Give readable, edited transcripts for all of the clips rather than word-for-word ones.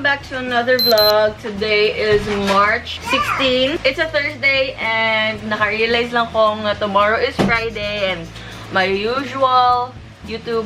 Welcome back to another vlog. Today is March 16. It's a Thursday and naka-realize lang kong tomorrow is Friday and my usual YouTube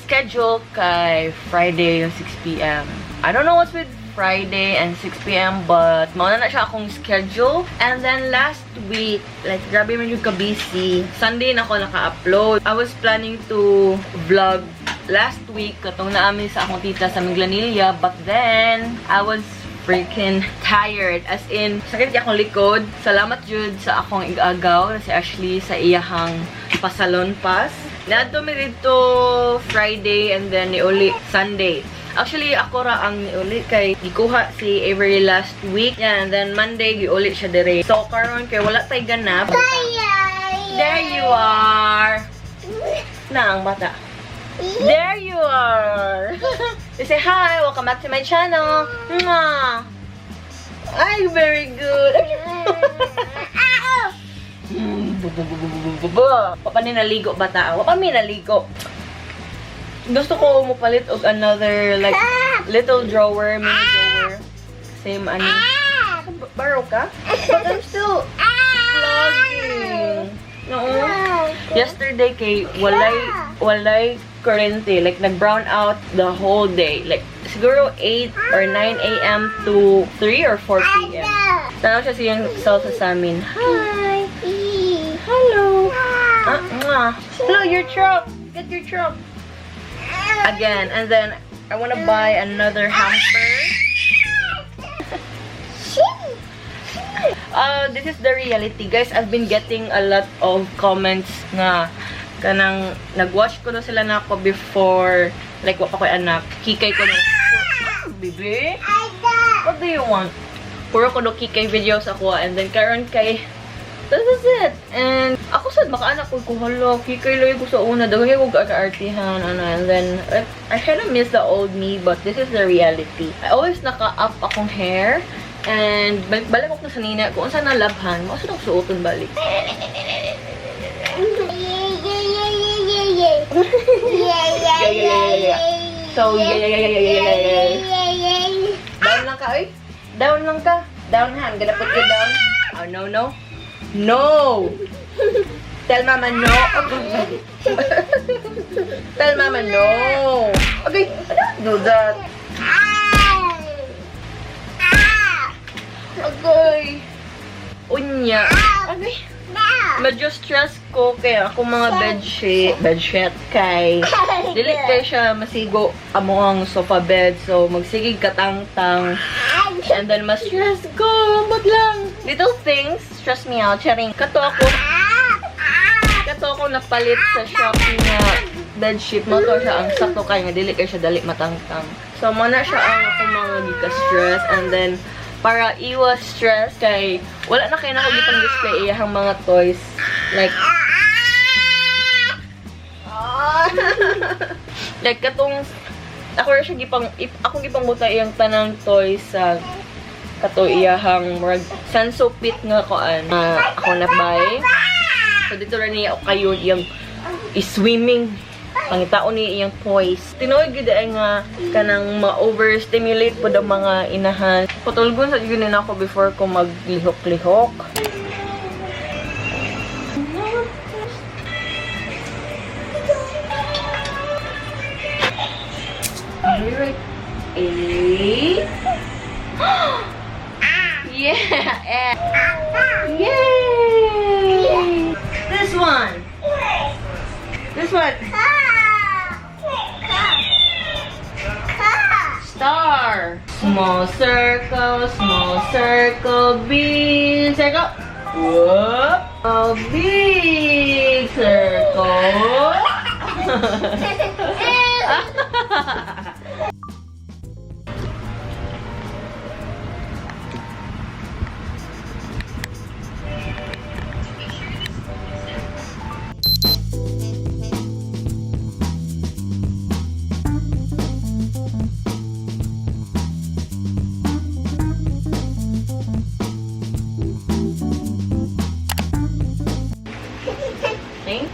schedule kay Friday yung 6 p.m. I don't know what's with Friday and 6 p.m. but mauna na siya akong schedule. And then last week, like grabe man yung ka-busy. Sunday na ako naka-upload. I was planning to vlog last week katong naamin sa akong tita sa Minglanilla, but then I was freaking tired. As in, sakit kay akong likod. Salamat jud sa akong igagaw na si Ashley sa iyahang pasalon pass. Naadto mi didto Friday and then niuli Sunday. Actually, ako ra ang niuli kay gikuha si Avery last week. Yeah, and then Monday giuli siya dire. So karon kay wala tay ganap. There you are. Na ang bata. There you are! You say hi! Welcome back to my channel! Mwah! Ay, very good! Wa pa ni naligo bata. Wa pa mi naligo. Gusto ko mupalit og another like little drawer, mini drawer. Same ani. Baro ka? But I'm still vlogging. No. Yesterday kay walay kurente, like nag-brown out the whole day. Like siguro 8 or 9 a.m. to 3 or 4 p.m. Tanaw siya siyang self sa amin. Hi. Hello. Ah, mwah. Hello, your truck. Get your truck. Again, and then I wanna buy another hamper. This is the reality, guys. I've been getting a lot of comments nga kanang nag-watch ko na sila na ako before, like wa pa ko'y anak. Kikay ko na. Baby, what do you want? Puro ko no kikay videos ako and then karon kay this is it. And ako sad makaanak ko hala, kikay lagi ko sa una, daghan ko kaartihan ano, and then I kind of miss the old me, but this is the reality. I always naka-up akong hair. And balik ko na sa nina, kung unsa na labhan, mao sa suoton balik. Yeah. So, yeah. Down lang ka, oy. Down lang ka. Down ha. I'm gonna put you down. Oh, no, no. No! Tell mama no. Tell mama no. Okay, don't do that. Agay. Unya. Agay. Medyo stress ko kaya ako mga bedsheet kay dili kay siya masigo amo ang sofa bed, so magsigig katangtang and then mas stress ko but lang little things stress me out. Charing. Kato ako napalit sa Shopee nga bedsheet mo to siya ang sakto kay nga dili kay siya dali matangtang. So mo na siya ang akong mga gika-stress, and then para iwas stress kay wala na kay nako gipang display iyahang mga toys, like like katong ako ra siya gipang akong gipangbuta iyang tanang toys sa kato iyahang murag senso pit nga koan ako na buy. So dito ra niya kayo iyang i-swimming, pangitaon niya iyang toys. Tinuod gyud ay nga kanang ma-overstimulate pud ang mga inahan. Patulgon sa gyud nako before ko maglihok-lihok. A. Yeah. Yay! This one. This one. Star. Small circle, big circle. Whoop. A big circle. Thing.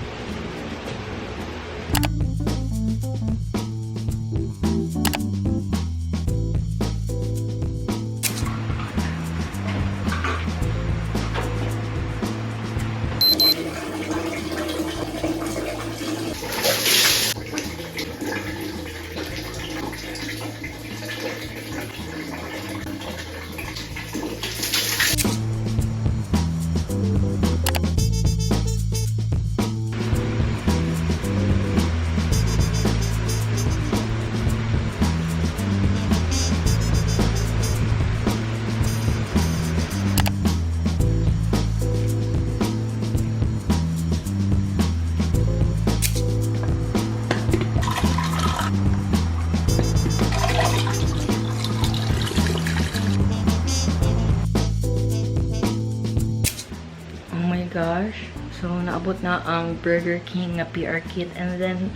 Gosh. So, naabot na ang Burger King na PR kit. And then,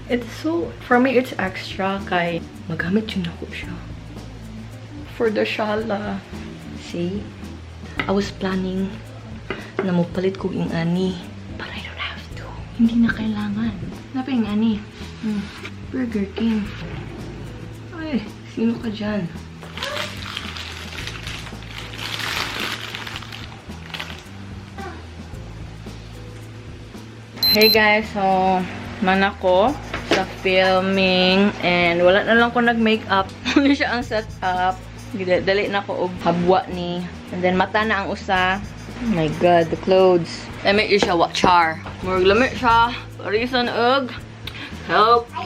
it's so, for me, it's extra kay magamit jud nako siya for the shala. See? I was planning na mopalit kog ing-ani. But I don't have to. Hindi na kailangan. Napay ing-ani. Burger King. Ay, sino ka dyan? Hey guys, so man ako sa filming and wala na lang ko nag-makeup. Ano siya ang setup. Dali na ko og habwa ni. And then mata na ang usa. Oh my God, the clothes. Lami siya wa char. Murag lami siya. Reason og Coke.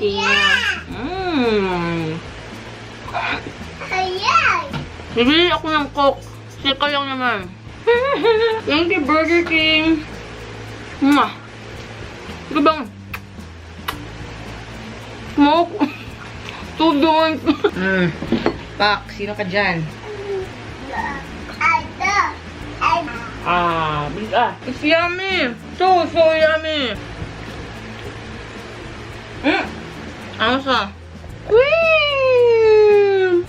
Bibili ako ng Coke. Sika lang naman. Thank you, Burger King. Mwah. Ito bang smoke? Too dark. Pak, sino ka dyan? Ah, big ah. It's yummy. So, so yummy. Ano sa? Whee!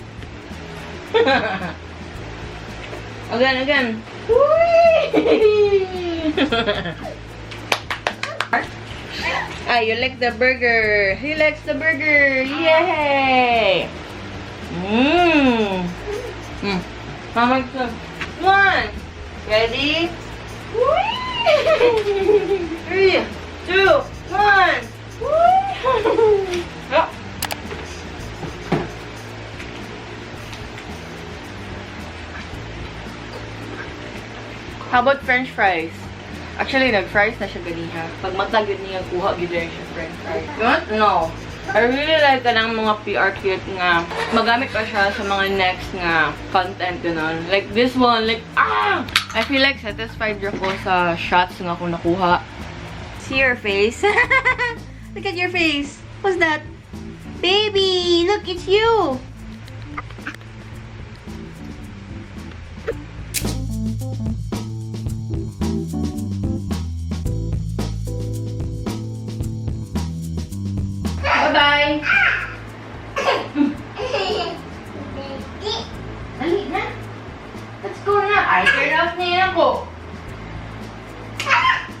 Again, again. Whee! Ah, you like the burger. He likes the burger. Yay! Mmm. Mama, one. Ready? Whee! 3, 2, 1. Whee! Ah. How about french fries? Actually, nag-fries na siya ganiha. Pag mata gyud niya, kuha gyud siya french fries. You want? No. I really like kanang mga PR kit nga magamit pa siya sa mga next nga content ganun. Like this one, like ah! I feel like satisfied ko sa shots nga akong nakuha. See your face. Look at your face. What's that? Baby, look, it's you. Bye-bye! Dali na! Let's go na! Ay, turn off na yan ako!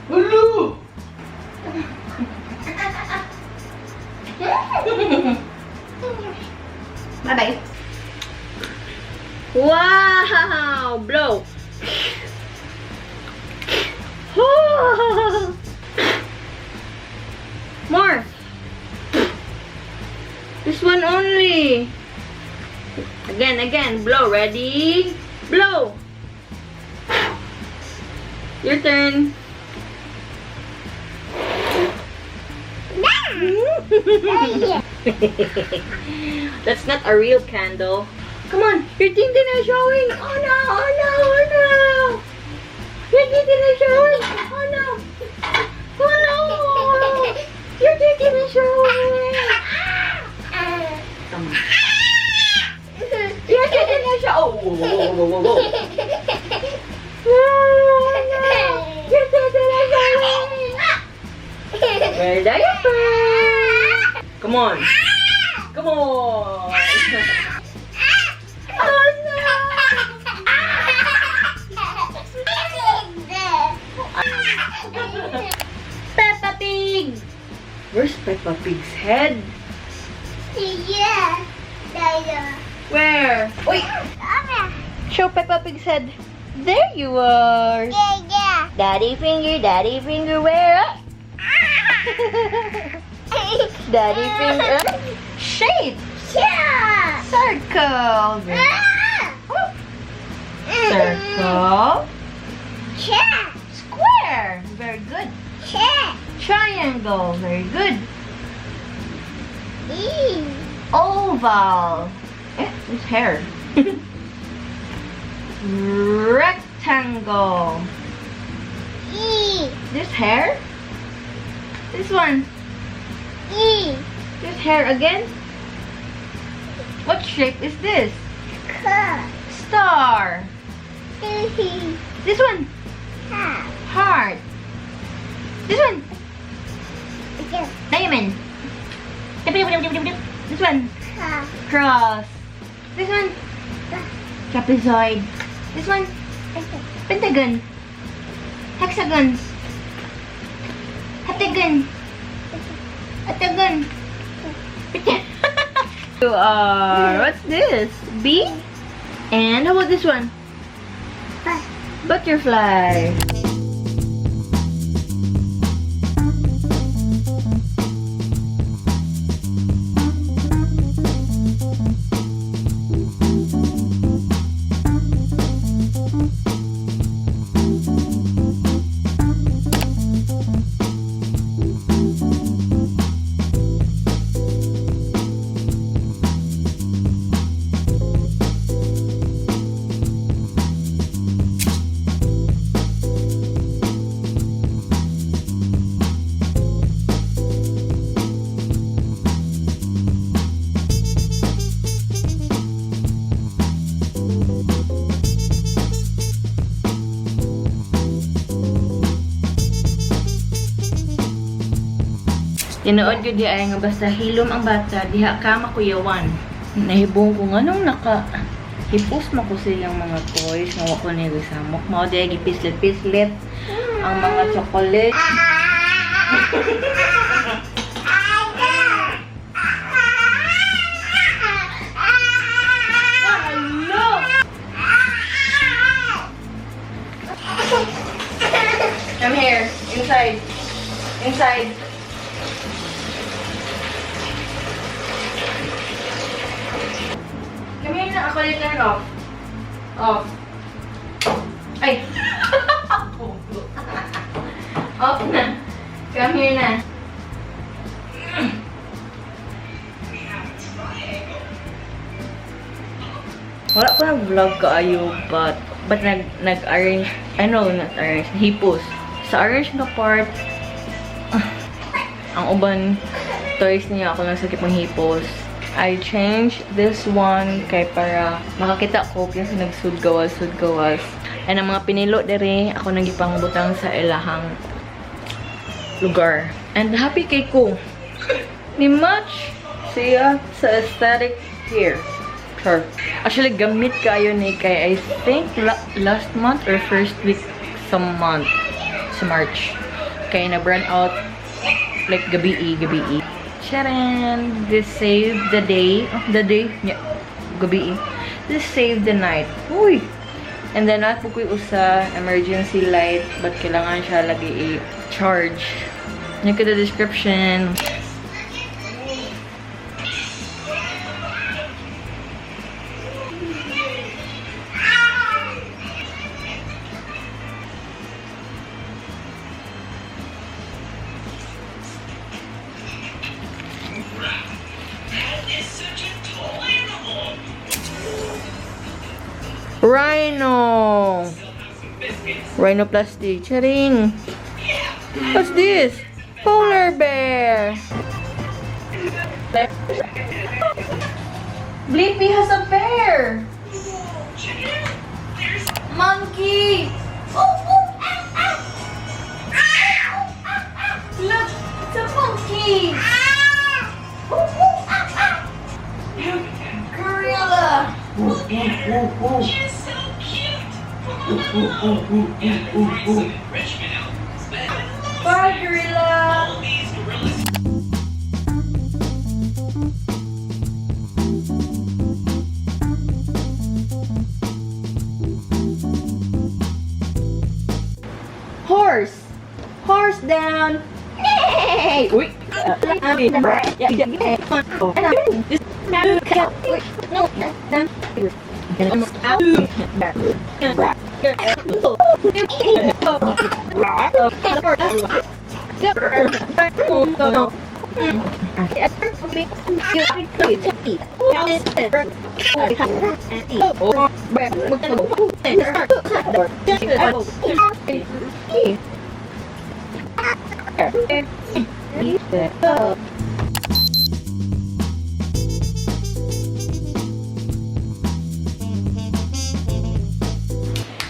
Hello! Bye-bye. Wow! Blow! More! This one only! Again, again. Blow. Ready? Blow! Your turn. That's not a real candle. Come on, your tintin is showing. Oh no, oh no, oh no. Your tintin is showing. Oh no. Oh no. Your tintin is showing. Come on. Your tintin is showing. Oh, whoa, whoa, whoa, whoa, whoa. Oh, no. Your tintin is showing. Wear diaper. Come on. Come on. Oh no. Peppa Pig. Where's Peppa Pig's head? Yeah. Where? Wait. Show Peppa Pig's head. There you are. Yeah. Daddy finger, where? Daddy finger. Shape. Yeah. Circle. Circle. Yeah. Square. Very good. Yeah. Triangle. Very good. E. Oval. Eh, it's hair. Rectangle. E. This hair? This one. E. This hair again? What shape is this? K. Star. E. This one. Heart. This one. Diamond. This one. Cross. This one. Trapezoid. This one. Pentagon. Hexagon. Heptagon. Octagon. You are, what's this? Bee? And how about this one? Butterfly. Tinuod gyud di ay nga basta hilom ang bata diha ka makuyawan. Nahibong ko nganong naka hipos man ko silang mga toys nga wa ko ni gisamok. Mao di gipislit-pislit ang mga chocolate. Hello! Come here. Inside. Inside. Come here na. Ako yung turn off. Off. Ay! Off na. Come here na. Wala ko nag-vlog kaayo, but nag-arrange, ano, not arrange, hipos. Sa arrange na part, ang uban toys niya ako lang sa kipang hipos. I changed this one kay para makakita ko kasi nagsudgawas, sudgawas. And ang mga pinilo dere, ako nagipangbutang sa ilahang lugar. And happy kay ko. Ni match siya sa aesthetic here. Sure. Actually, gamit kayo ni kay I think last month or first week sa month sa March. Kay na burn out like gabi. Charan! This saved the day. Oh, the day. Yeah. Gabi. This saved the night. Uy! And then, nato ko'y usa emergency light, but kailangan siya lagi i-charge. Look at the description. Rhino! Rhinoplasty. Charing! What's this? Polar bear! Blippi has a bear! Monkey! Oh, oh, ah, ah. Ah, ah. Look! It's a monkey! Oh, oh, ah, ah. Gorilla! She's so cute. Yeah, they're trying some enrichment albums. Bye, gorilla! All these gorillas. Horse! Horse down! Nay! Uy!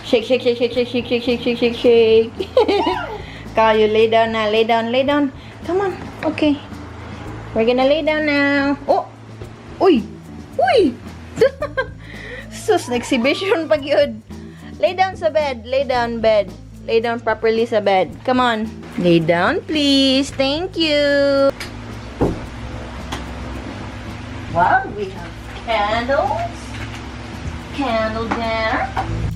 Shake, shake, shake, shake, shake, shake, shake, shake, shake, shake, shake. Kyle, you lay down now. Lay down, lay down. Come on. Okay. We're gonna lay down now. Oh! Uy! Uy! Sus, exhibition pa gyud. Lay down sa bed. Lay down, bed. Lay down properly sa bed. Come on. Lay down, please. Thank you. Wow, we have candles. Candle dinner.